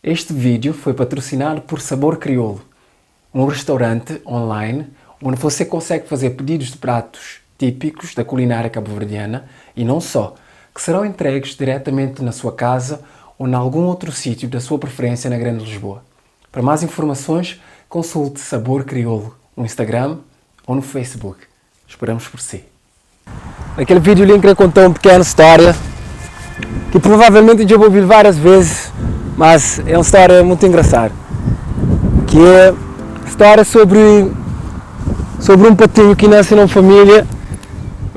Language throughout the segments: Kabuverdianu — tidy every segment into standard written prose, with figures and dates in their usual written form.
Este vídeo foi patrocinado por Sabor Crioulo, um restaurante online onde você consegue fazer pedidos de pratos típicos da culinária cabo-verdiana e não só, que serão entregues diretamente na sua casa ou em algum outro sítio da sua preferência na Grande Lisboa. Para mais informações, consulte Sabor Crioulo no Instagram ou no Facebook. Esperamos por si. Naquele vídeo li N kre konta un pequena história ki provavelmente dja bu obil várias vezes, mas é un história mutu engraçadu, ki é história sobri sobri un patinhu ki nase na un família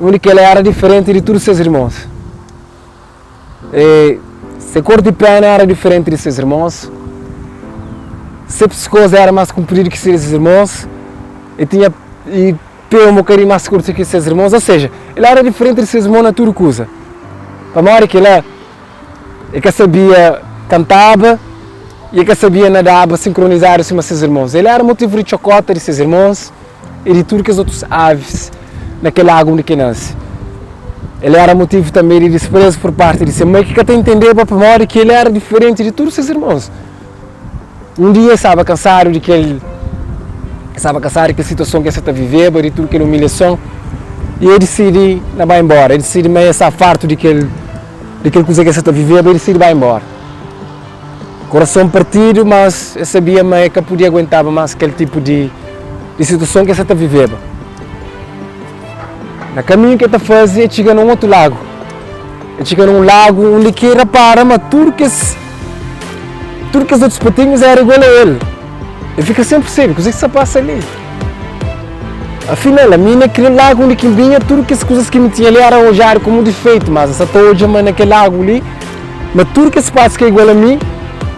undi ki el era diferenti di tudu ses irmons. E se kor di pena era diferenti di ses irmons, se piskos era más kunpridu ki ses irmons, e tinha e Pé un bokadinhu más kurtu ki ses irmons, ô seja, el éra diferenti di ses irmon na tudu kuza. Pamodi kel-la, el ka sabia kantaba i el ka sabia nadaba sinkronizadu sima ses irmons. El éra motivu di txokóta di ses irmons i di tudu kes otus avis na kel lagu undi ki el nase. El éra motivu tanbê di disprézu pur párti di se mai, ki ka ta intendeba pamodi ki el éra diferenti di tudu ses irmons. Un dia el staba kansadu di kel El staba kansadu di kel situason ki el sta ta viveba, di tudu kel umilhason, i el disidi na bai inbora. El disidi ma el sta fartu di kel di kel kuza ki el sta ta viveba, el disidi bai inbora. Korason partidu, mas el sabia ma el ka podia aguentaba mas kel tipu di di situason ki el sta ta viveba. Na kaminhu ki el ta faze, el txiga na un otu lagu. El txiga na un lagu undi ki el rapara ma tudu kes Tudu kes otus patinhus éra igual a el. El fika sen persebe kuzê ki sta pasa li. Afinal, ami na kel lagu undi ki N binha, tudu kes kuzas ki mi tinha li éra odjadu komu difeitu. Mas N sa ta odja ma na kel lagu li, ma tudu kes patus ki é igual a mi,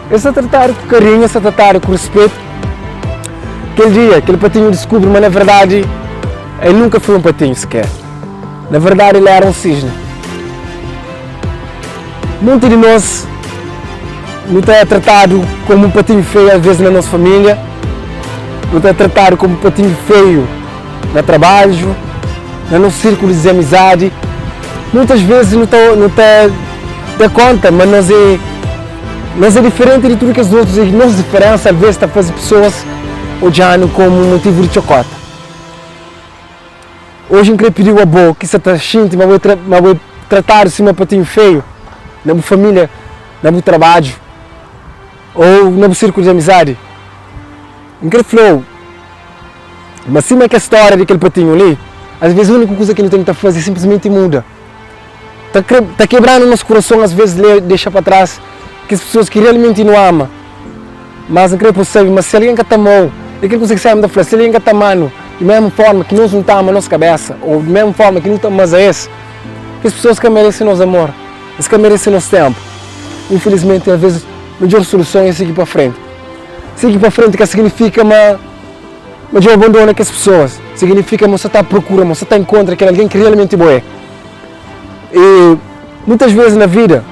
es ta tratadu ku karinhu, es ta tratadu ku ruspetu. Kel dia, kel patinhu diskubri ma na verdadi el nunka foi un patinhu siker. Na verdadi, el éra un sisni. Monti di nos nu ta tratadu komu patinhu feiu alvês na nos família, nu ta tratadu komu patinhu feiu na trabadju, na nos sirkulus di amizadi. Muitas vezes nu ta nu ta da konta ma nos é nos é diferenti di tudu kes otus i nos diferensa alvês ta faze pesoas odja-nu komu motivu di txokota. Oji N krê pidi-u abo ki sa ta xinti ma bo é ma bo é tratadu sima patinhu feiu na bu família, na bu trabadju ô na bu sirkulu di amizadi. N krê fla-u ma sima kel stória di kel patinhu li, asvês úniku kuza ki nu ten ki ta faze é sinplismenti muda. Ta krê ta kebra-nu nos kurason asvês lé dexa pa tras kes pesoas ki realmenti nu ama. Mas N krê pa bu sabe ma si algen ka ta ama-u, é kel kuza ki sénpri N ta fla, si algen ka ta ama-nu di mésmu fórma ki nos nu ta ama nos kabésa ô di mésmu fórma ki nu ta ama-s a es, kes pesoas ka merese nos amor, es ka merese nos ténpu. Infilismenti, alvês midjór soluson é sigi pa frenti. Sigi pa frenti ka siginifika ma ma dja bu abandona kes pesoas, siginifika ma bu sta ta prokura, ma bu sta ta inkontra kel algen ki realmenti bo é. I muitas vezes na vida,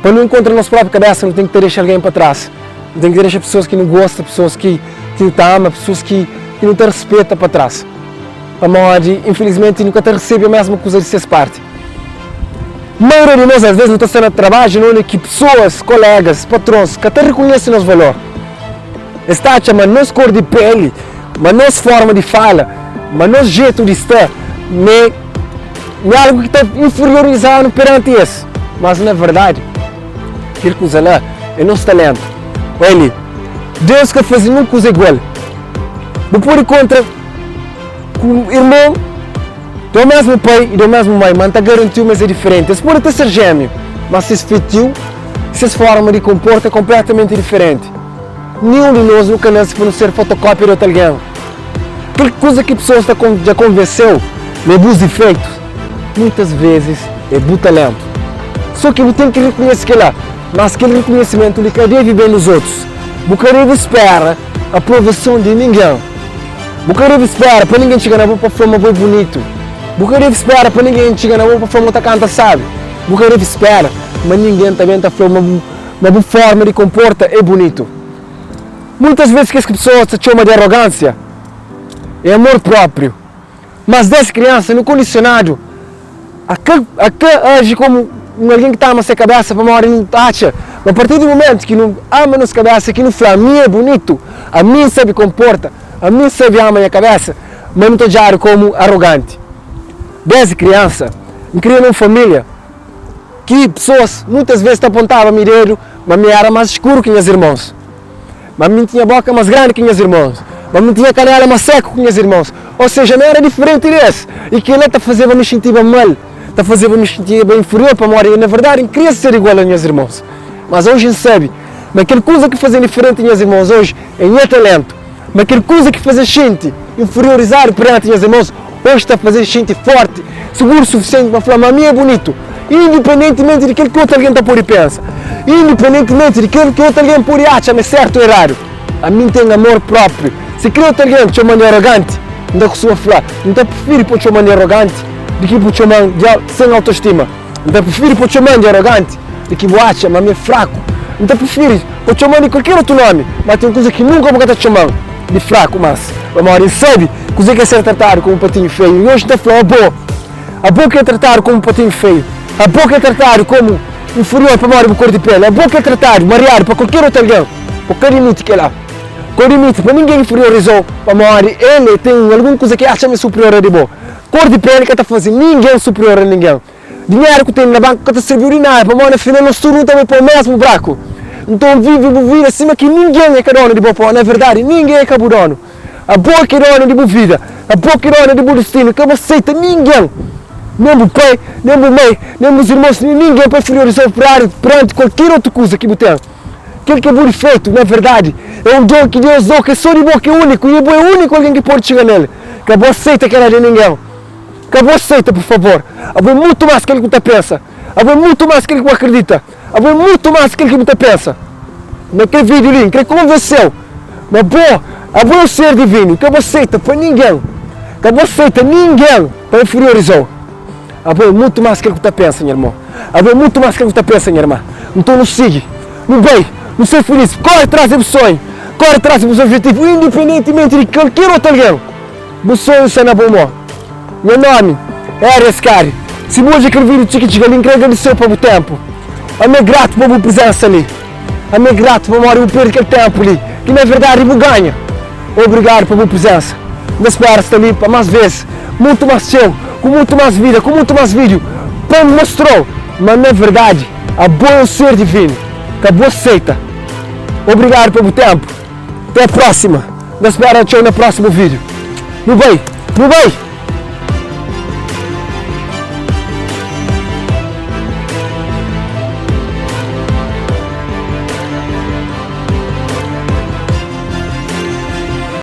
pa nu enkontra nos própi kabésa, nu ten ki ta dexa algen pa tras. Nu ten ki ta dexa pesoas ki nu gosta, pesoas ki ki nu ta ama, pesoas ki ki nu ta rispeta pa tras. Pamodi, infilismenti, nu ka ta resebe mésmu kuza di ses párti. Maioria di nos, asvês, nu ta sta na trabadju na undi ki pesoas, kolégas, patrons ka ta rekonhese nos valor. Es ta atxa ma nos kor di péli, ma nos fórma di fala, ma nos jetu di sta, ma é algu ki ta inferioriza-nu peranti es. Mas na verdadi, kel kuza la é nos taléntu. Oia li, Deus ka faze ninhun kuza igual. Bu pode kontra ku irmon di mésmu pai i di mésmu mai, ma N ta garanti-u ma es é diferenti. Es pode ta ser jémiu, má ses fetiu, ses fórma di konporta é konpletamenti diferenti. Ninhun di nos nu ka nase pa nu ser fotokópia di otu algen. Kel kuza ki pesoas ta dja konvense-u ma é bus difeitus, muitas vezis é bu taléntu. Sô ki bu ten ki rekonhese kel-la. Mas kel rekonhesimentu li ka debe ben dos otus. Bu ka debe spera aprovason di ningen. Bu ka debe spera pa ningen txiga na bo pa fla ma bo é bunitu. Bu ka debe spera pa ningen txiga na bo pa fla ma bu ta kanta sábi. Bu ka debe spera ma ningen ta ben ta fla-u ma bu ma bu forma di konporta é bunitu. Muitas vezes kes ki pesoas ta txoma di arrogânsia é amor própriu. Mas des kriansa nu kondisionadu a ka a ka aji komu. un algen ki ta ama se kabésa pamodi nu ta atxa ma apartir di mumentu ki nu ama nos kabésa, ki nu fla ami é bunitu, ami N sabe konporta, ami N sabe ama nha kabésa, ma nu ta odjadu kómu aroganti. Désdi kriansa, N kria na un família ki pesoas muitas ves ta apontaba mi dedu ma mi éra más skuru ki nhas irmons. Ma mi tinha boka más grandi ki nhas irmons. Ma mi tinha kanela más seku ki nhas irmons. Ô seja, mi éra diferenti di es. I kel-la ta fazeba mi xintiba mal, ta fazeba mi xintiba inferior pamodi na verdadi N kria ser igual a nhas irmons. Mas oji N sabe ma kel kuza ki faze-m diferenti di nhas irmons oji é nha talentu. Ma kel kuza ki faze-m xinti inferiorizadu peranti nhas irmons oji ta faze-m xinti fórti, suguru sufisienti pa fla ma mi é bunitu, indipendentimenti di kel ki otu algen ta pode pensa, indipendentimenti di kel ki otu algen pode atxa ma é sértu ô eradu. Ami N ten amor própriu. Si kre otu algen txoma-m di aroganti, N ta kustuma fla, N ta prifiri pa bu txoma-m di aroganti di ki bu txoma-m di sen autostima. N ta prifiri pa bu txoma-m di aroganti di ki bu atxa ma mi é fraku. N ta prifiri pa bu txoma-m di kualker otu nómi, má ten kuza ki nunka bu ka ta txoma-m di fraku más, pamodi N sabe kuzê ki é ser tratadu kómu patinhu feiu. I oji N ta fla abo, abo ki é tratadu kómu patinhu feiu, abo ki é tratadu kómu inferior pamodi bu kor di péli, abo ki é tratadu mariadu pa kualker otu algen, bu ka dimiti kel-la. Ka dimiti pa ningen inferioriza-u pamodi el ten algun kuza ki el atxa ma é superior a di bo. Kor di péli ka ta faze ningen superior a ningen. Dinheru ku tene na banku ka ta sirbiu di nada, pamodi na final nos tudu nu ta bai pa mesmu braku. Nton vive bu vida sima ki ningen é ka donu di bo, pamodi na verdadi ningen é ka bu donu. Abo ki é donu di bu vida, abo ki é donu di bu distinu. Ka bu aseita ningen, nen bu pai, nen bu mai, nen bus irmons, nen ningen pa inferiorizau peranti kualker otu kuza ki bu ten. Kel ki é bu difeitu, na verdadi, é un don ki Deus dau ki é sô di bo, ki é úniku i bo é úniku algen ki pode txiga nel. Ka bu aseita kel-la di ningen. Ka bu aseita, pur favor. Abo é mutu más kel ki bu ta pensa. Abo é mutu más kel ki bu akredita. Abo é mutu más kel ki bu ta pensa. Na kel vídiu li, N krê konvense-u ma bo, abo é un ser divinu. Ka bu aseita pa ningen, ka bu aseita ningen pa inferioriza-u. Abo é mutu más kel ki bu ta pensa, nha irmon. Abo é mutu más kel ki bu ta pensa, nha irma. Nton nu sigi, nu bai, nu ser filís. Kóre tras di bu sonhu, kóre tras di bus objetivu, indipendentimenti di kalker otu algen. Bu sonhu sta na bu mô. Nha nómi é Arias Kari. Si bu odja kel vídiu txiki txika li, N krê agradise-u pa bu ténpu. Ami é gratu pa bu prizénsa li. Ami é gratu pamodi bu perde kel ténpu li, ki na verdadi bu ganha. Obrigadu pa bu prizénsa. N ta spera sta li pa más ves, mutu más txeu, ku mutu más vida, ku mutu más vídiu, pa N mostra-u ma na verdadi abo é un ser divinu. Ka bu aseita. Obrigadu pa bu ténpu. Até próxima. N ta spera txeu na próximu vídiu. Nu bai! Nu bai!